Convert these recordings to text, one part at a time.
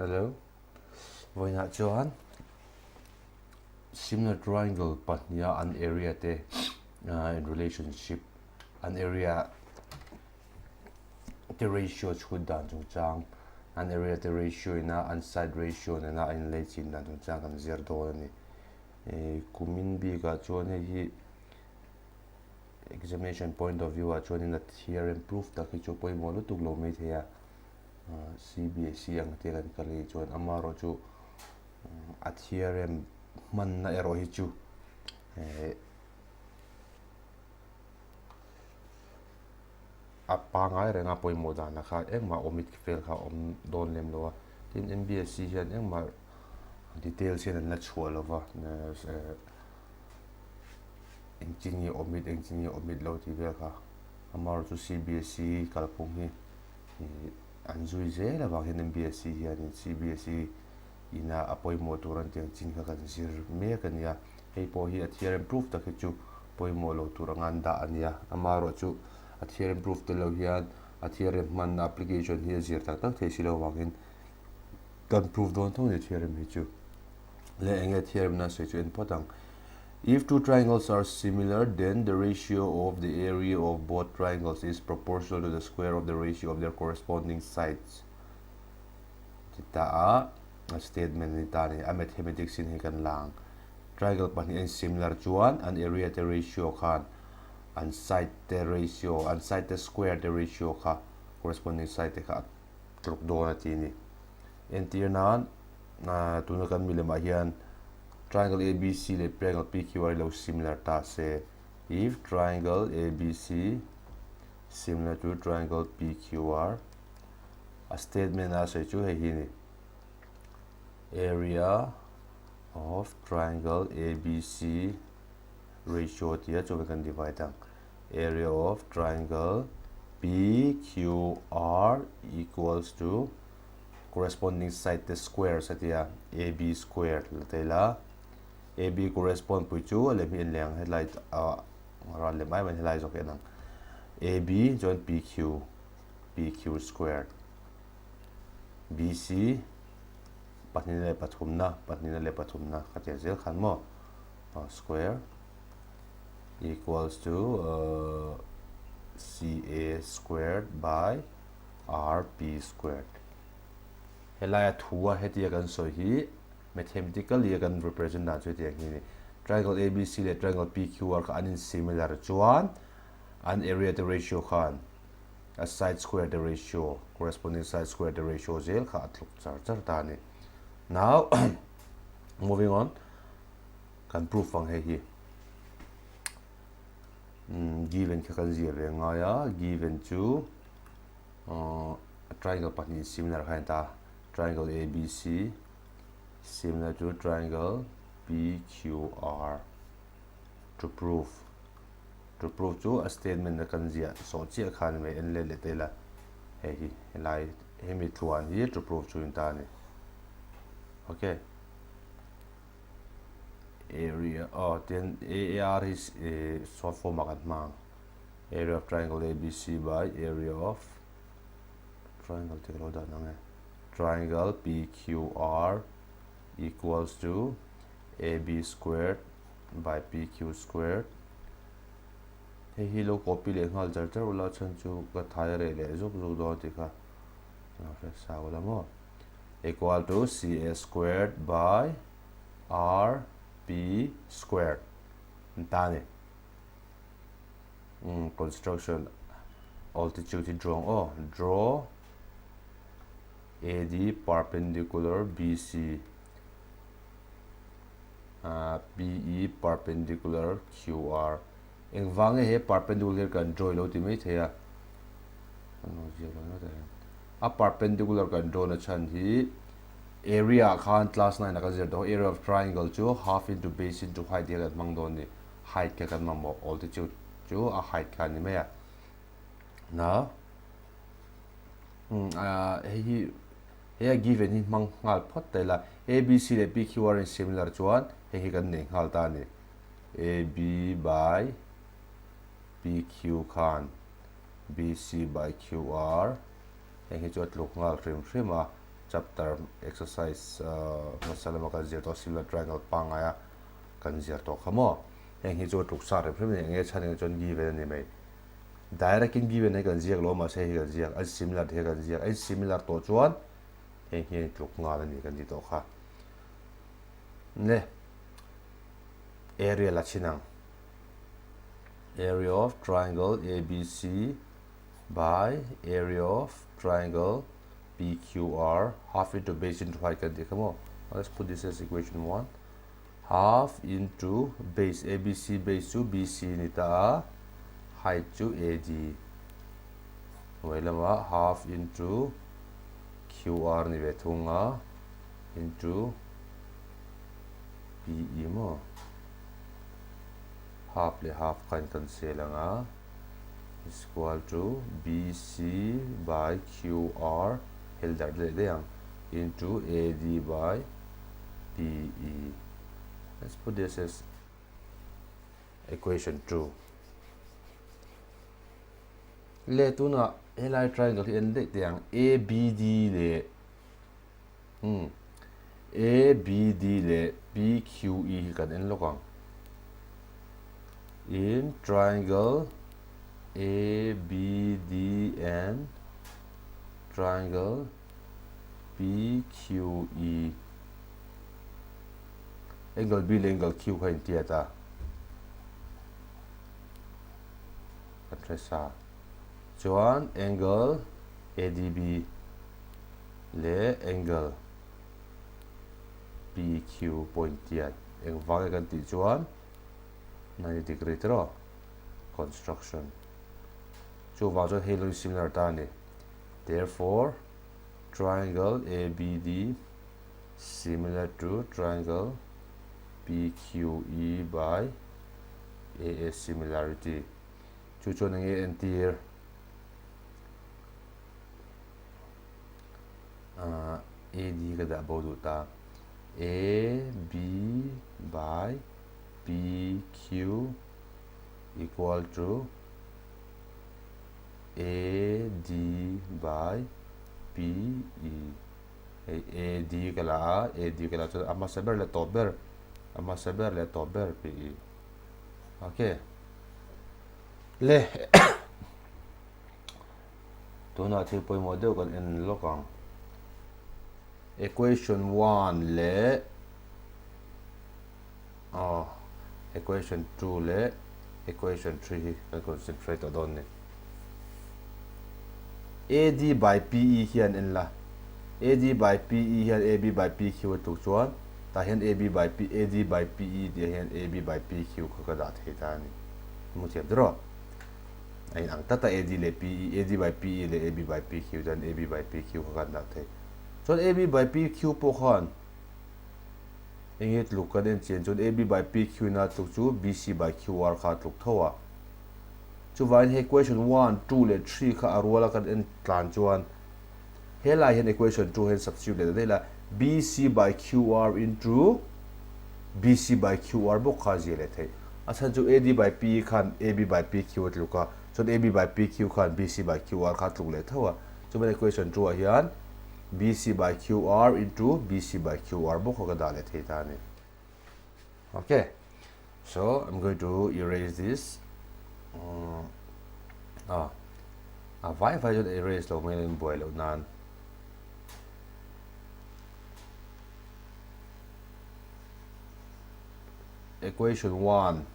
Hello. Vawiinah chuan similar triangle pahniha an area te in relationship an area te ratio chhut dan chungchang an area te ratio ina an side ratio nena a inlei chin dan chungchang kan zir dawn a ni. Kumin bikah chuan hei hi examination point of view ah chuanin a theorem proof tak hi chu pawimawh lutuk lo mai thei a CBSE ang te kan kal hi chuan amaherawh chu a theorem hmanna erawh hi chu eh a pangai renga pawimawh danah khan engmah awmit vel kha a awm dawn lem lo a tin MBSE hian engmah details hian an la chhuah lo va eh. Engtin nge awmit engtin nge awmit lo tih vel kha amaherawh chu CBSE kalphung hi ih an zui zel avang hian MBSE hianin CBSE ina a pawimawh tur an tih ang chin kha kan zir mek a nia hei pawh hi a theorem proof tak hi chu pawimawh lo tur anga an dah a nia amaherawh chu a theorem proof tel lo hian a theorem hmanna application hi a zir tak tak thei si lo avangin kan proof dawn tho a ni theorem hi chu leh eng nge theorem na sawi chu en phawt ang. If two triangles are similar then the ratio of the area of both triangles is proportional to the square of the ratio of their corresponding sides. Ti ta a, a statement ni ta ni, a mathematics in hei kan lang. Triangle pahnih an similar chuan an area te ratio khan an side te ratio, an side te square te ratio kha corresponding side te kha a tluk dawn a ti ni. Entir nan tuna kan milemah hian Triangle ABC leh triangle PQR hi lo similar ta se, If triangle ABC similar to triangle PQR, a statement a sawi chu hei hi a ni, Area of triangle ABC ratio tia chuan kan divide ang, Area of triangle PQR equals to corresponding side te square sa tia AB square la thei la AB correspond pui chu a lem hi en leh ang hetlai ah ral lem ai mai helai zawk hi en ang AB chuan PQ PQ square BC pahnihna leh pathumna pahnihna leh pathumna ka tia zel khan maw square equals to uh, CA squared by RP squared. Helaia thua hetia kan sawi hi mathematically a kan represent dan chu hetiang hi a ni. Triangle ABC leh triangle PQR kha an in similar chuan an area te ratio khan a side square te ratio corresponding side square te ratio zel kha a tluk char char ta a ni. Now moving on kan proof ang hei hi. Given kha kan zir ve ngai a, given chu triangle pahnih similar kha a ni ta, triangle ABC similar to triangle PQR to prove to prove chu a statement a kan ziah sawh chiah kha a ni mai en let leh ta ila hei hi helai hemi tluan hi to prove chu a ni ta a ni okay. Area aw tin AAR hi short form ah kan hmang area of triangle ABC by area of triangle tih ka lo dan ang e triangle PQR equals to AB squared by PQ squared hei hi lo copy leh nghal char char ula chhan chu ka thai reh leh zuk zuk dawn tih kha lo hre sa ula maw equal to CA squared by RP squared an ta a ni. Um, construction altitude hi draw ang aw. Draw AD perpendicular BC uh, PE perpendicular QR. Engvang nge he perpendicular kan draw lo ti mai thei a. Ano zia lo na ta hian. A perpendicular kan draw na chhan hi Area ah khan class 9 a kan zir tawh area of triangle chu half into base into height hi kan hmang dawn a ni. Height kha kan mamawh altitude chu a height kha a ni mai a. Na hei hi hei a given hi hmang nghal phawt ta ila A B C leh P Q R in similar chuan hei hi kan nei nghal ta a ni. A B by P Q khan B C by Q R heng hi chu a tluk nghal hrim hrim a. Chapter exercise hmasa lama kan zir tawh similar triangle pangngaia kan zir tawh kha maw. Heng hi chu a tluk sa rem rem a ni. Enge chhan enge chuan given a ni mai. Direct in given hi kan ziak lo mahse hei hi kan ziak a similar te hi kan ziak a similar tawh chuan heng hi a tluk nghal a ni kan ti tawh kha. Le area la chhin ang. Area of triangle ABC by area of triangle PQR half into base into height kan tih kha maw. Let's put this as equation 1. Half into base ABC base chu BC ni ta a, height chu AD. Hnuai lamah half into QR ni ve thung a into PE maw. Half leh half kha in kan sel ang a is equal to BC by QR hel darh leh daih ang into AD by PE. Let's put this as equation 2. Le tunah helai triangle hi en daih teh ang ABD leh hmm ABD leh PQE hi kan en lawk ang. In triangle ABD and triangle PQE Angle B leh angle Q kha intiat a, kan hre sa. Chuan angle ADB leh angle PQ pawh intiat. Engvang nge kan tih chuan 90 degree tiraw construction. Chuvang chuan hei lo in similar ta a ni. Therefore, triangle ABD similar to triangle PQE by AA similarity. Chu chuan enge entir? Uh, AD ka dah bo duh ta. AB by PQ equal to AD by PE. Hei AD ka la a, AD ka la chuan a hmasa ber leh tawp ber, a hmasa ber leh tawp ber PE. Okay. Le tunah thil pawimawh deuh kan en lawk ang. Equation 1 leh Aw, equation 2 leh equation 3 hi kan concentrate tawh dawn ni. AD by PE hian en la. AD by PE hian AB by PQ a tluk chuan tah hian AB by P AD by PE tih ah hian AB by PQ kha ka dah thei ta a ni. Hmu thiam tiraw? A inang tlat a AD leh PE, AD by PE leh AB by PQ chuan AB by PQ kha kan dah thei. Chuan AB by PQ pawh khan Enge tluk kan en chian chuan AB by PQ na tluk chu BC by QR kha a tluk tho a. Chuvangin hei equation 1, 2 leh 3 kha a ruala kan en tlan chuan helai hian equation 2 hian substitute leh ta daih la BC by QR into BC by QR bawk kha a zia leh theih. A chhan chu AD by PE khan AB by PQ a tluk a, chuan AB by PQ khan BC by QR kha a tluk leh tho a. Chuvangin equation 2 ah hian BC by QR into BC by QR bawk kha ka dah leh thei ta a ni. Okay. So, I'm going to erase this. Um, ah, a vai vai chuan erase lo mai in buai loh nan. Equation 1,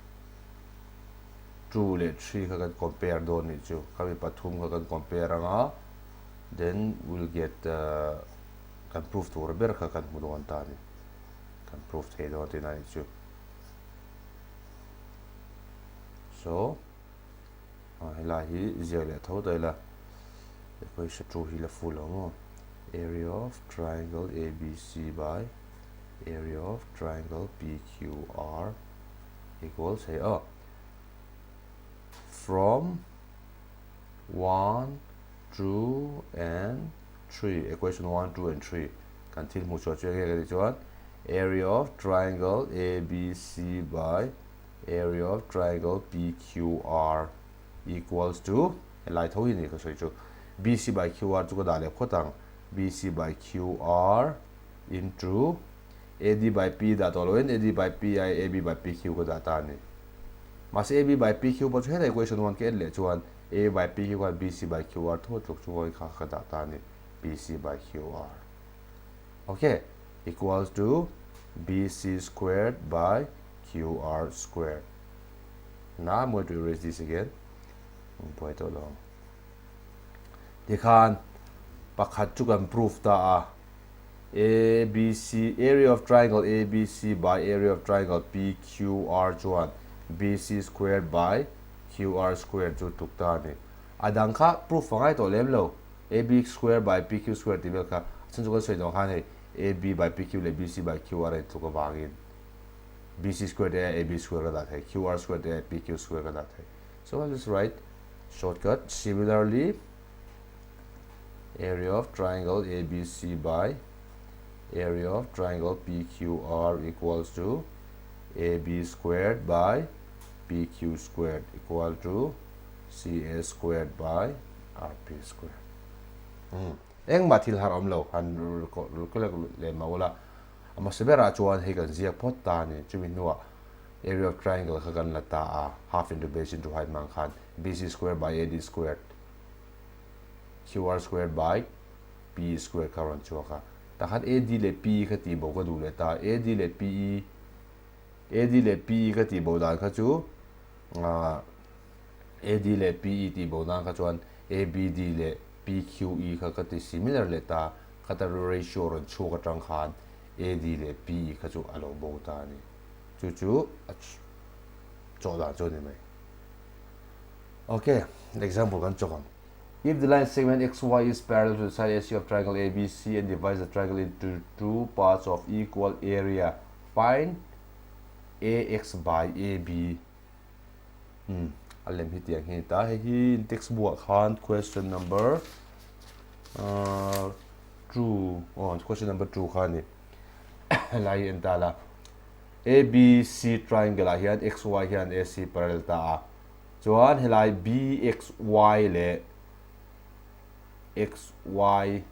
2 leh 3 kha kan compare dawn nih chu. Khami pathum kha kan compare anga. Then we'll get the kan proof tur ber kha kan hmu dawn ta a ni. Kan proof thei dawn tihna a nih chu. So, helai hi ziak leh tho ta ila. Equation 2 hi la full lo maw? Area of triangle ABC by area of triangle PQR equals hei aw. From 1, 2 and 3 equation 1, 2 and 3 kan thil hmuh chhuah chu enge ka tih chuan area of triangle ABC by area of triangle PQR equals to helai tho hi ni ka sawi chu BC by QR chu ka dah leh phawt ang. BC by QR into AD by P dah tawh loin AD by P ai AB by PQ ka dah ta a ni. Mahse AB by PQ pawh chu hetah equation 1 ka en leh chuan AB by PQ khan BC by QR thu a tluk chu vawiin kha ka dah ta a ni BC by QR. Ok, equals to BC squared by QR squared. Now I'm going to erase this again. Buai tawh lo. Tikhan pakhat chu kan proof ta a. ABC area of triangle ABC by area of triangle PQR chuan BC squared by QR squared chu tluk ta a ni. A dang kha proof a ngai tawh lem lo. AB square by PQ square tih vel kha a chhan chu kan sawi dawng khan hei AB by PQ leh BC by QR a intluk avangin BC square te aiah AB square ka dah thei, QR square te aiah PQ square ka dah thei. So I'll just write shortcut. Similarly, area of triangle ABC by area of triangle PQR equals to AB squared by PQ squared equal to CA squared by RP squared. Hmm. Engmah thil har awm lo han rulkulek leh mah ula a hmasa berah chuan hei kan ziak phawt ta a ni chumi hnuah area of triangle kha kan la ta a half into base into height hmang khan BC square by AD squared QR squared by PE squared kha a rawn chhuak a tah khan AD leh PE kha tih bo ka duh leh ta AD leh PE AD leh PE ka tih bo dan kha chu ah AD leh PE tih bo nan kha chuan ABD leh PQE kha ka ti similar leh ta, khata ratio rawn chhuak atang khan AD leh PE kha chu a lo bo ta a ni. Chu chu a chawh dan chu a ni mai. Ok, example kan chawk ang. If the line segment XY is parallel to the side AC of triangle ABC and divides the triangle into two parts of equal area, find AX by AB. Umm a lem hi tiang hi a ni ta hei hi in text book ah khan question number ahh two aw question number 2 kha a ni helai hi en ta la ABC triangle ah hian x y hian AC parallel ta a chuan helai BXY leh XY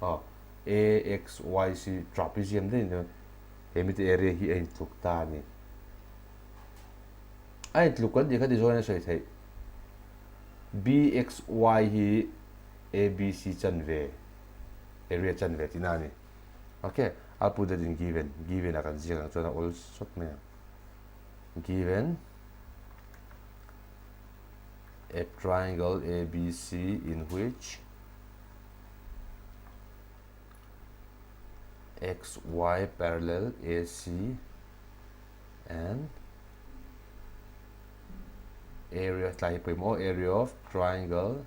aw AXYC trapezium daih ni. He mite area hi a intluk ta a ni. A intluk kan tih kha ti zawin a sawi theih. BXY hi ABC chanve, area chanve tihna a ni. Ok, I'll put that in given. Given ah kan ziak ang chuan a awl sawt mai ang. Given a triangle ABC in which X Y parallel AC and area tlai hi pawimawh area of triangle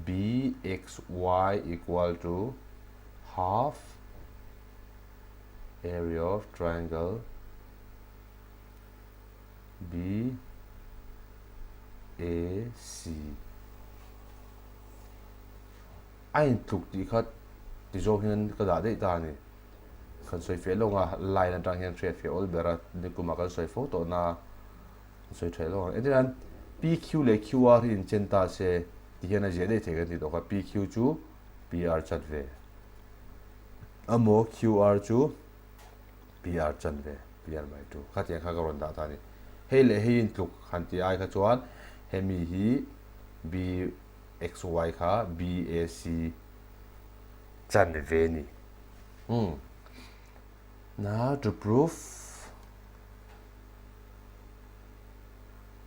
BXY equal to half area of triangle BAC. A intluk tih kha ti zawk hian ka dah daih ta a ni. Kan sawi feh lawng a, line atang hian hriat feh awl ber a, nikum ah kan sawi fo tawh na a, kan sawi tha lawng ang. Entirnan PQ leh QR hi inchen ta se ti hian a ziah daih thei kan tih tawh kha, PQ chu PR chat ve amaw QR chu PR chan ve, PR by 2 khatiang kha ka rawn dah ta a ni. Hei leh hei intluk han tih ai kha chuan hemi hi B XY kha BAC chan ve ni. Hmm. Now to prove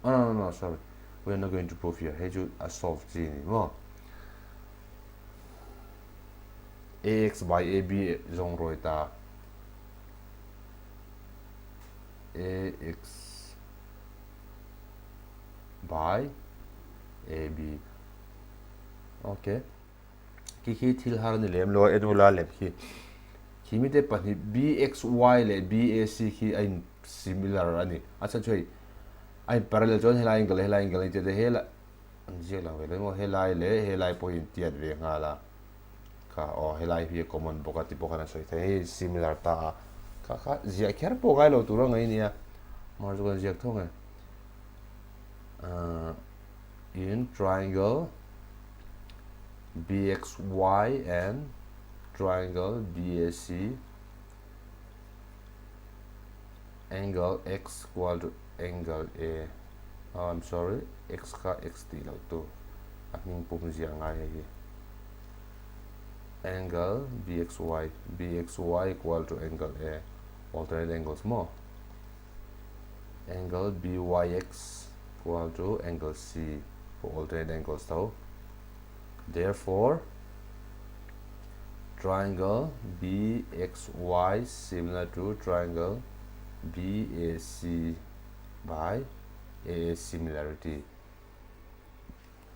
Oh, no, no, no, sorry. We are not going to prove here. Hei chu a solve chi ni maw. AX by AB zawng rawi ta. AX by AB ok khi khi thil har a ni lem lo a en ula lem khi khi mite pahnih BXY leh BAC khi a in similar a ni a chhan chu hei a in parallel chuan helai angle helai angle a intiat a helai an ziak lang ve lo emaw helai leh helai pawh hi intiat ve nghal a kha aw helai hi a common bawk a ti pawh khan a sawi thei hei similar ta a kha kha ziah kher pawh ngai lo tur a ngaih a nia mahse chu kan ziak thawng e. Uh, in triangle BXY and triangle BAC angle x equal to angle A oh I'm sorry x kha x tih loh tur a hming pum ziah ngai hei hi angle BXY BXY equal to angle A alternate angles maw angle BYX equal to angle C for alternate angles tho therefore triangle BXY similar to triangle BAC by AA similarity.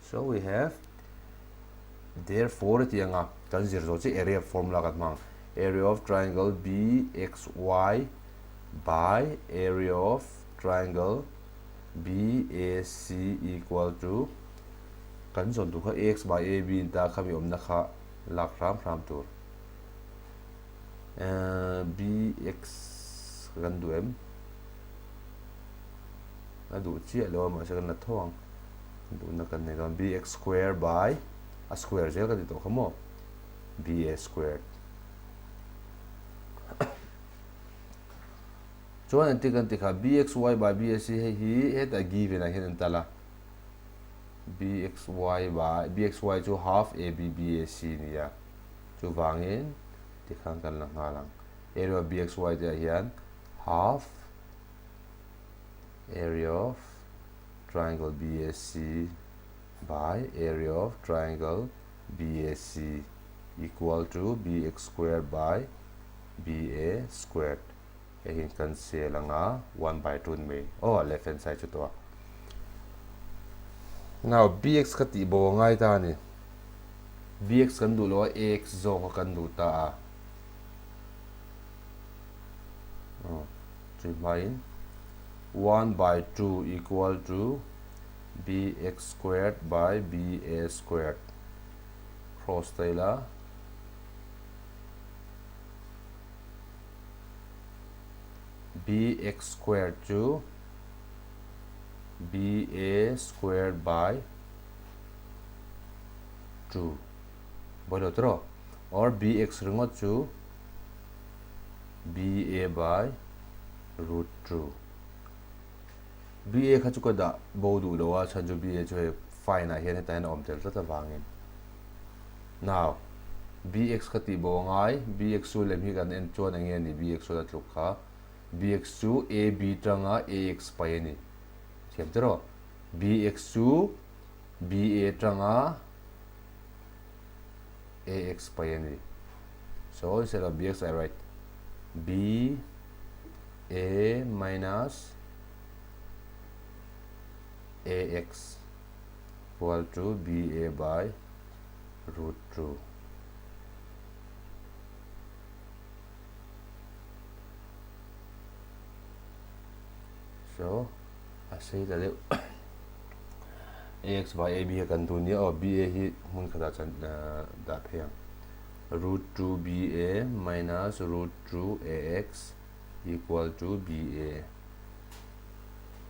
So we have therefore ti anga kan zir zo chi area formula kan hmang area of triangle BXY by area of triangle BAC equal to kan zawn tur kha ax by ab in ta khami awmna kha lak hram hram tur bx kan duh em a duh chiah lo a mahse kan la tho ang duhna kan nei dawn bx square by a square zel ka ti tawh kha maw ba square chuan engtin kan ti kha bxy by bac hei hi hetah given ah hian an tal a bxy by bxy chu half abbac ni a chuvangin tikhan kan la nghal ang area of bxy te ah hian half area of triangle BAC by area of triangle BAC equal to BX square by BA squared. Hei hi kan sel anga 1 by 2 ni mai. Oh, left hand side chu tawh a. Now, BX ka tih bo a ngai ta a ni. BX kan duh lo a, AX zawk a kan duh ta a. Oh, chu hmain 1 by 2 equal to bx squared by ba squared cross ta ila bx squared chu ba squared by 2 bolo tro or bx ringawt chu ba by root 2 ba kha chu ka dah bo duh lo a chhan chu ba chu hei fine ah hian hetah hian a awm tel tlat avangin now bx kha tih bo a ngai bx chu lem hi kan en chuan eng nge ni bx chuan a tluk kha bx chu ab tanga ax pai a ni thiam te rawh bx chu ba tanga ax pai a ni so instead of bx I write b a minus ax equal to ba by root 2. So, a sei ta deuh. ax by ab hi kan duh nia aw ba hi hmun khatah chuan dah phei ang. Root 2 ba minus root 2 ax equal to ba.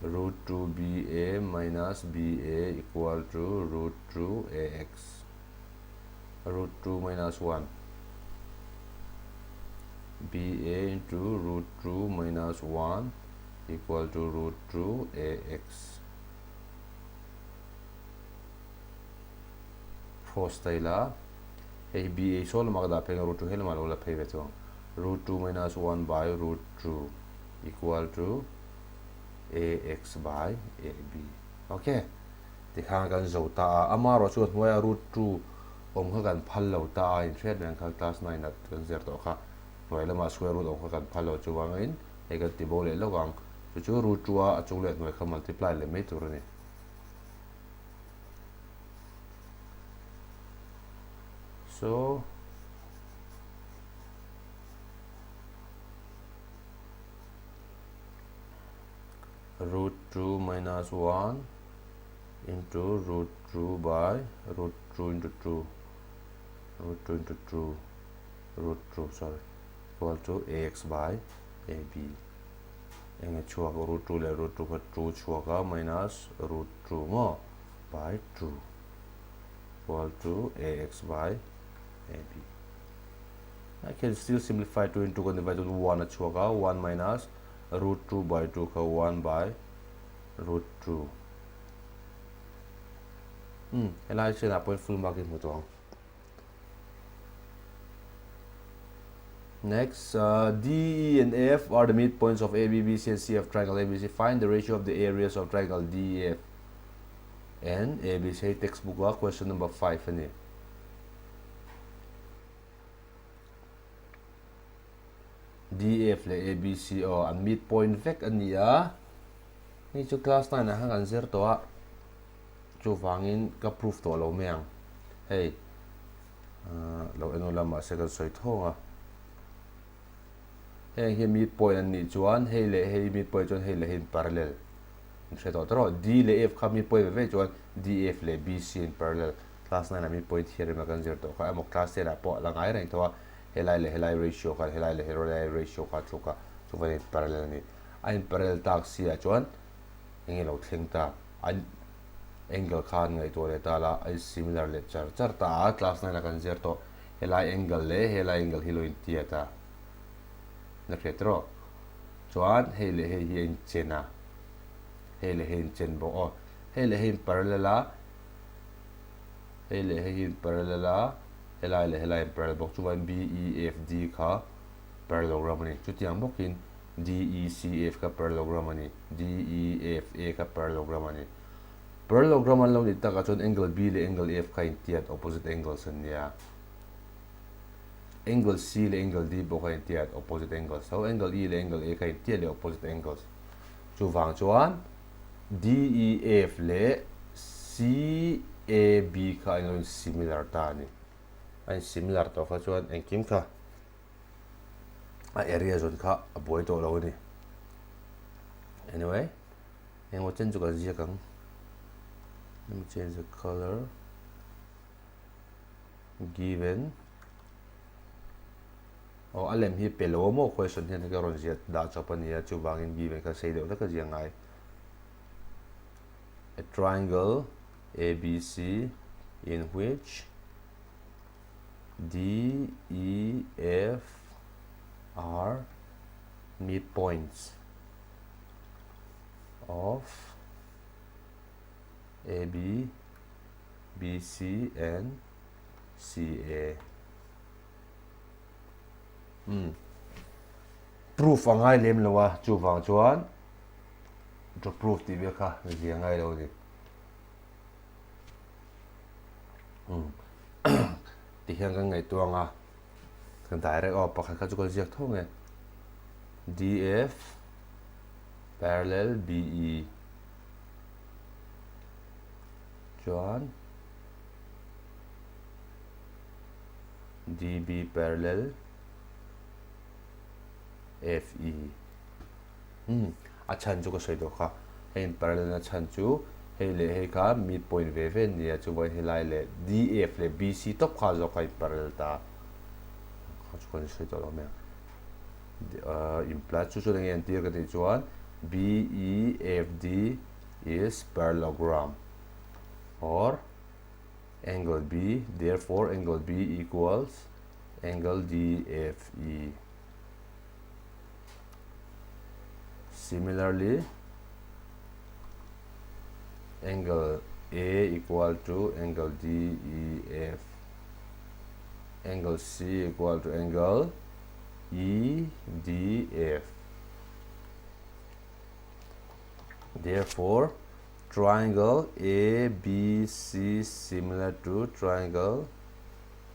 Root 2 ba minus ba equal to root 2 ax. Root 2 minus 1. Ba into root 2 minus 1 equal to root 2 ax. Cross ta ila hei hi ba saw lamah ka dah phei ang root 2 he lamah lo la phei ve chuang root 2 minus 1 by root 2 equal to ax by ab okay tikhan kan zo ta a amarawh chu a hnuaiah root 2 awm kha kan phal lo ta a inhriat reng kha class 9 ah kan zir tawh kha hnuai lamah square root awm kha kan phal lo chuvangin hei kan ti bo leh lawk ang chu chu root 2 a a chung leh hnuai kha multiply leh mai tur a ni. So root 2 minus 1 into root 2 by root 2 into 2 root 2 into 2 root 2 sorry equal to ax by ab enge chhuak root 2 leh root 2 kha 2 chhuak a minus root 2 maw by 2. Equal to ax by ab. I can still simplify 2 into kan divide chuan 1 a chhuak a, 1 minus root 2 by 2 kha 1 by root 2. Hmm, helai chenah pawhin full mark in hmu tawh ang. Next, uh, D, E and F are the midpoints of A, B, B, C and C of triangle ABC. Find the ratio of the areas of triangle DEF and ABC. Hei textbook a question number 5 a ni. DF leh ABC aw an midpoint vek a ni a. Ni chu class 9 ah khan kan zir tawh a. Chuvangin ka proof tawh lo mai ang. Hei lo en ula mahse kan sawi thawng a. Heng hi midpoint an nih chuan hei leh hei midpoint chuan hei leh hei in parallel. In hre tawh tawh D leh F kha midpoint ve ve chuan DF leh BC in parallel. Class 9 ah midpoint theorem a kan zir tawh kha emaw class 10 ah pawh a la ngai reng tawh a. Helai leh helai ratio khan helai leh helai ratio kha a tluk a, chuvan in parallel a ni. A in parallel tak si ah chuan eng nge lo thleng ta? An angle kha an ngaihtuah leh ta la, a in similar leh char char ta a, class 9 ah kan zir tawh. Helai angle leh helai angle hi lo in tiat a, na hriat rawh. Chuan hei leh hei hi a in chen a, hei leh hei in chen bawk aw. Hei leh hei in parallel a, hei leh hei hi in parallel a, helai leh helai in parallel bawk. Chuvangin B E F D kha parallelogram a ni. Chutiang bawkin D E C F kha parallelogram a ni. D E F A kha parallelogram a ni. Parallelogram an lo nih takah chuan angle B leh angle F kha intiat opposite angles an nia. Angle C leh angle D pawh kha intiat opposite angles tho. Angle E leh angle A kha intiat leh opposite angles. Chuvang chuan D E F leh C A B kha an lo in similar ta a ni. A in similar tawh kha chuan engkim kha a area zawn kha a buai tawh lo a ni. Anyway, engmaw chen chu kan ziak ang. Let me change the color. Given. Oh, a lem hi pe lo maw question hian ka rawn ziah dah chawp a nia chuvangin given kha sei deuh hlek a ziah ngai. A triangle ABC in which D, E, F are midpoints of A, B, B, C and C, A. Hmm. Proof a ngai lem lo a, chuvang chuan draw proof tih vel kha zia ngai lo a ni. Umm ti hian kan ngaihtuah ang a kan direct aw pakhat kha chu kan ziak tho nge df parallel be chuan db parallel fe Umm a chhan chu ka sawi tawh kha, hei in parallel na chhan chu hei leh hei kha mid point ve ve an ni a, chuvangin helai leh DF leh BC tawp kha zawk a in parallel ta kha chu kan sawi tawh lo mai ang. Imply chu chuan enge entir ka tih chuan BEFD is parallelogram or angle B therefore angle B equals angle DFE. Similarly, angle A equal to angle DEF, angle C equal to angle EDF. Therefore, triangle ABC similar to triangle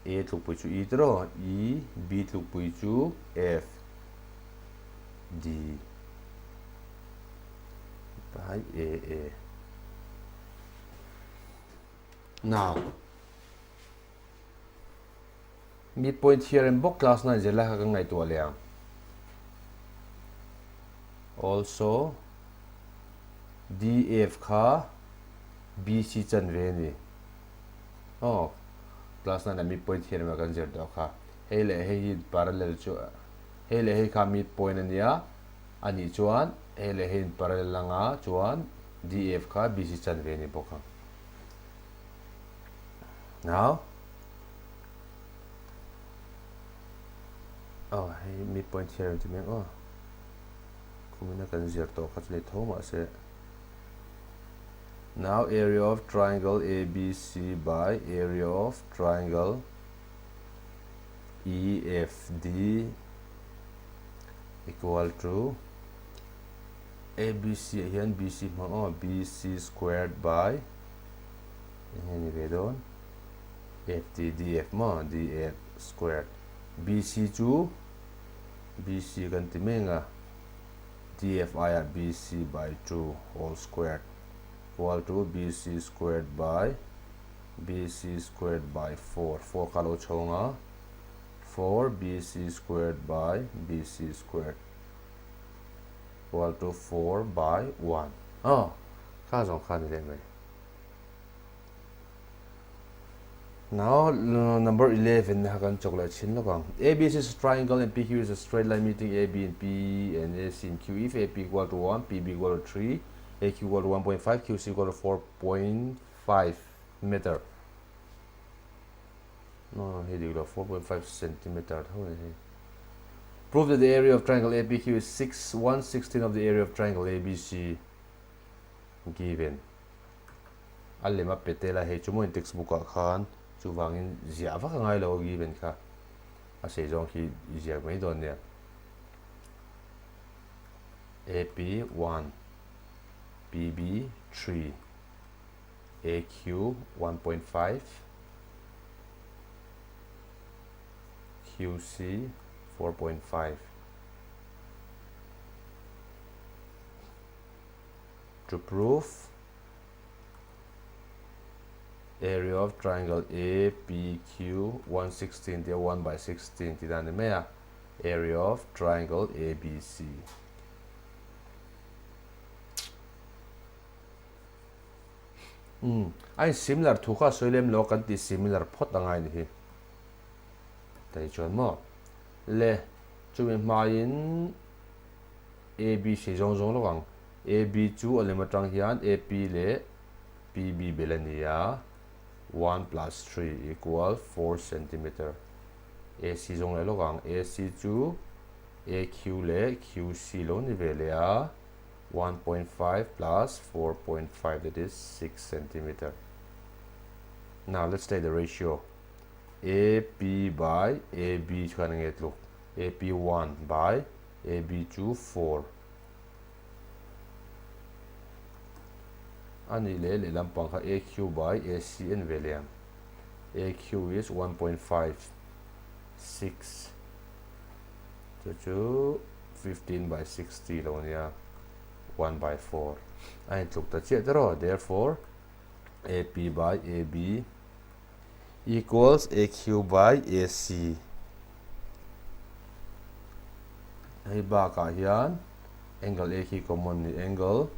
A tlukpui chu E tiraw, E, B tlukpui chu F, D, pai A, A. Now, midpoint theorem bawk class 9 zirlai kha kan ngaihtuah leh ang. Also, DF kha BC chanve a ni. Aw, class 9 ah midpoint theorem ah kan zir tawh kha. Hei leh hei hi parallel chu hei leh hei kha midpoint a nia, a nih chuan hei leh hei in parallel anga chuan DF kha BC chanve a ni bawk ang. Now, oh, hei midpoint theorem chu mek aw. Kumina kan zir tawh kha chu leh tho mahse. Now area of triangle ABC by area of triangle EFD equal to ABC ah hian BC hmang aw, BC squared by eng nge ni ve dawn FD DF maw DF squared BC chu BC kan ti mek a DF aiah BC by 2 whole squared equal to BC squared by BC squared by 4 4 kha lo chho ang a 4 BC squared by BC squared equal to 4 by 1 aw kha zawng kha ni leh mai. Now number 11 na kan chok leh chin lawk ang. ABC is a triangle and PQ is a straight line meeting AB and P and AC and Q if AP equal to 1, PB equal to 3, AQ equal to 1.5, QC equal to 4.5 meter. No, hei dik lo, 4.5 centimeter tho ni hei. Prove that the area of triangle APQ is 6 1/16 of the area of triangle ABC given. A lem a pe tel a, hei chu maw in textbook ah khan chuvangin ziah vak a ngai lo given kha. A sei zawng khi i ziak mai dawn nia. AP 1 PB 3 AQ 1.5 QC 4.5 To prove area of triangle APQ 116 tia 1 by 16 tih dan a ni mai a, area of triangle ABC. Umm, a in similar thu kha a sawi lem lo a kan tih similar phawt a ngai ni hi. Tei chuan maw? Le, chumi hmaiin AB sei zawng zawng lawk ang. AB chu a lem atang hian AP leh PB bel a ni a, one plus three equal four centimeter. AC zawng leh lawk ang. AC chu AQ leh QC lo ni ve leh a. 1.5 plus 4.5 that is 6 centimeter. Now let's take the ratio. AP by AB chuan nge tluk AP 1 by AB chu 4 ani leh lehlam pang kha AQ by AC en ve leh ang AQ is 1.5 6 chu chu 15 by 60 lo nia 1 by 4 a intluk ta chiah tiraw therefore AP by AB equals AQ by AC hei bakah hian angle A khi common ni angle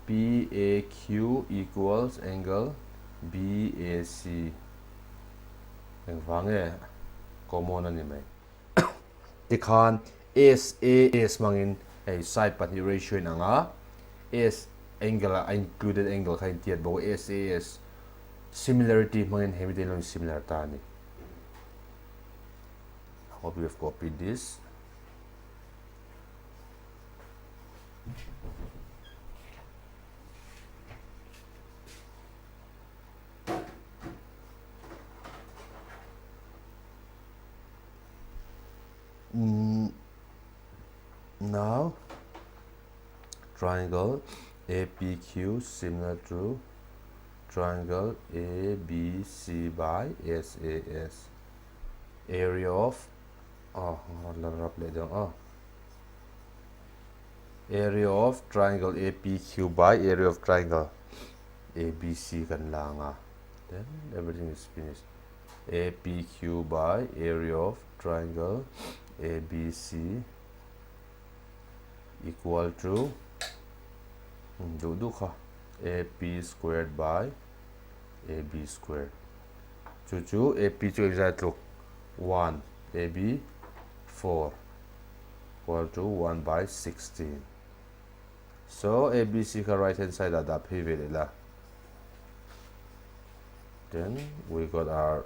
PAQ equals angle BAC engvang nge common a ni mai. Tikhan S A S hmangin hei side pahnih ratio in ang a, S angle a included angle kha intiat bawk a, S A S similarity hmangin hemi te lo in similar ta a ni. I hope you have copied this. Now triangle APQ similar to triangle ABC by SAS. Area of oh, oh. Area of triangle APQ by area of triangle ABC kan la anga. Then everything is finished. APQ by area of triangle ABC equal to duh duh kha AP squared by AB squared. Chu chu AP chu engzai tluk 1 AB 4 equal to 1 by 16. So ABC kha right hand side ah dah phei ve leh la. Then we got our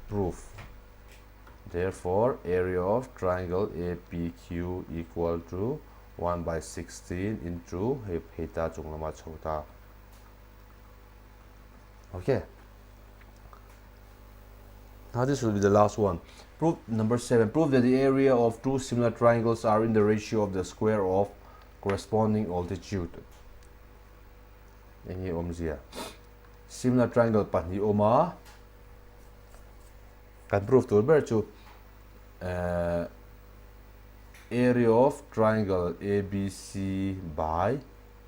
proof. Therefore, area of triangle APQ equal to 1 by 16 into hei phei ta chung lama chho ta. Okay. Now this will be the last one. Proof number 7. Prove that the area of two similar triangles are in the ratio of the square of corresponding altitude. Enge awmzia? Similar triangle pahnih awm a, kan proof tur ber chu eh area of triangle ABC by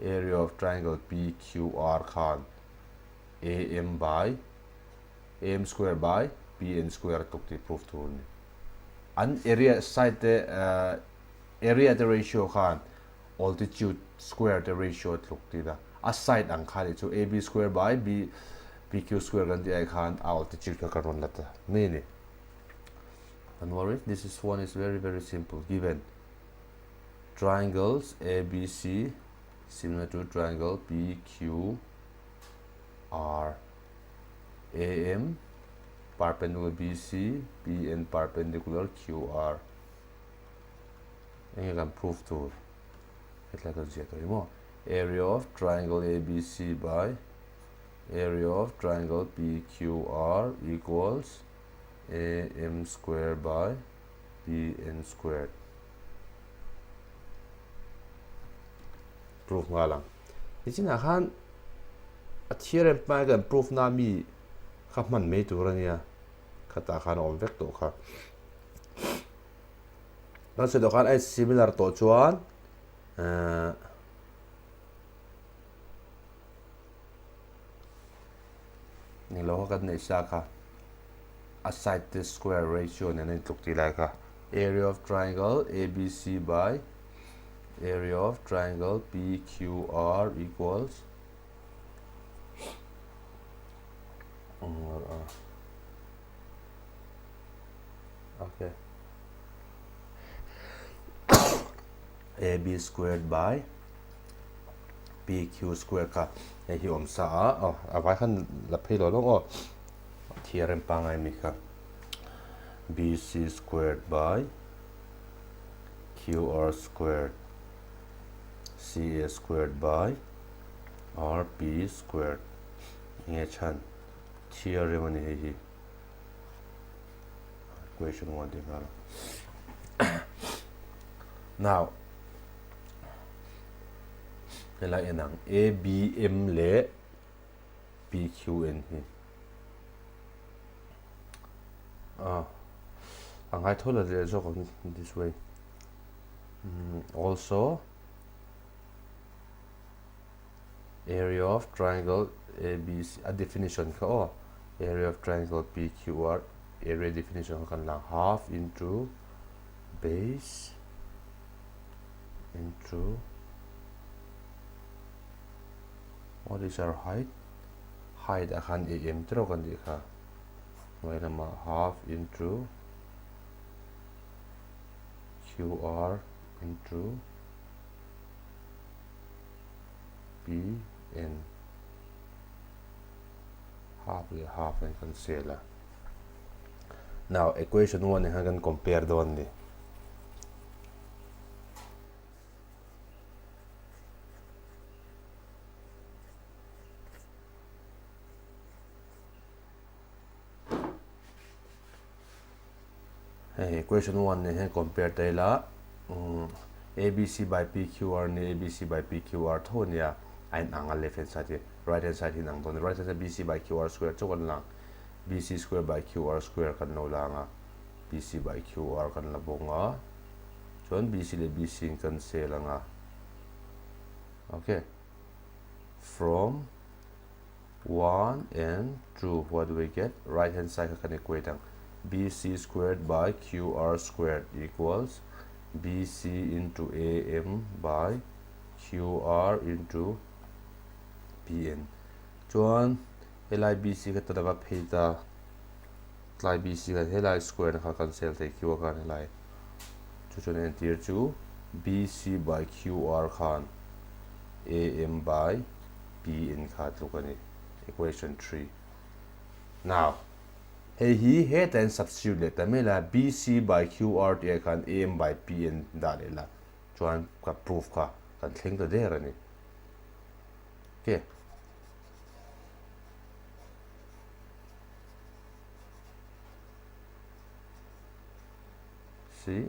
area of triangle PQR khan AM by AM square by PN square a tluk tih proof tur a ni. An area side te eh area te ratio khan altitude square te ratio tluk tih na a side ang kha nih chu AB square by B PQ square kan tih ai khan a altitude kha kan rawn la ta mai a ni. Don't worry, this is one is very very simple given triangles ABC similar to triangle PQR AM perpendicular BC PN perpendicular QR Enge kan proof tur hetlai kan ziah tawh hi maw area of triangle ABC by area of triangle PQR equals AM square by PN squared proof nghal ang nichinah khan a theorem hmai kan proof na mi kha hman mai tur ania khatah khan a awm vek tawh kha. Kan sawi tawh khan a similar tawh chuan eh ni lo kha kan neih sa kha a side te square ratio nen a intluk tih lai kha area of triangle ABC by area of triangle PQR equals Okay. AB squared by PQ square kha hei hi awm sa a aw a vai khan la phei lo lawng aw theorem pangai mi kha BC squared by QR squared CA squared by RP squared nge chhan theorem ani hei hi Question 1 tih nghal Now helai en ang A B M leh P Q N hi ah a ngai tho la leh zawk ang this way also Area of triangle ABC a definition kha aw area of triangle PQR area definition kha kan lang half into base into what is our height height a khan AM tero kan tih kha hnuai lamah half into QR into PN half leh half in kan sel a. Now equation 1 hian kan compare dawn ni. Hei equation 1 nen hian compare ta ila ABC by PQR ni ABC by PQR tho ania a in ang a left hand side hi right hand side hi in ang dawn a right hand side BC by QR square chauh kan lang BC square by QR square kan lo lang a BC by QR kan la bawng a chuan BC leh BC in kan sel ang a okay from 1 and 2 what do we get right hand side kha kan equate ang BC squared by QR squared equals BC into AM by QR into PN chuan helai BC kha talaka phei ta tlai BC khan helai square na kha kan sel thei Q khan helai chu chuan entir chu BC by QR khan AM by PN kha tluk a ni equation 3. Now, hei hi hetah hian substitute leh ta mai la, BC by QR tih ah khan AM by PN dah leh la, chuan ka proof kha kan thleng ta der a ni. Okay. See,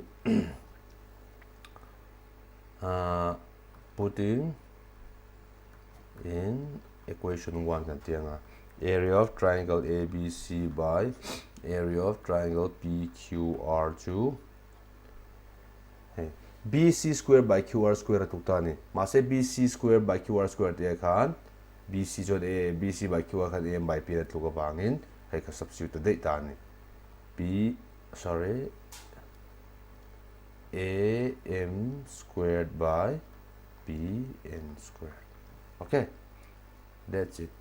uh, putting in equation 1 kan ti anga area of triangle ABC by area of triangle PQR chu hei BC square by QR square a tuk ta ni mahse BC square by QR square tih ah khan BC chuan A BC by QR khan AM by P a tluk avangin hei ka substitute ta daih ta ni P sorry AM squared by P N squared. Okay, that's it.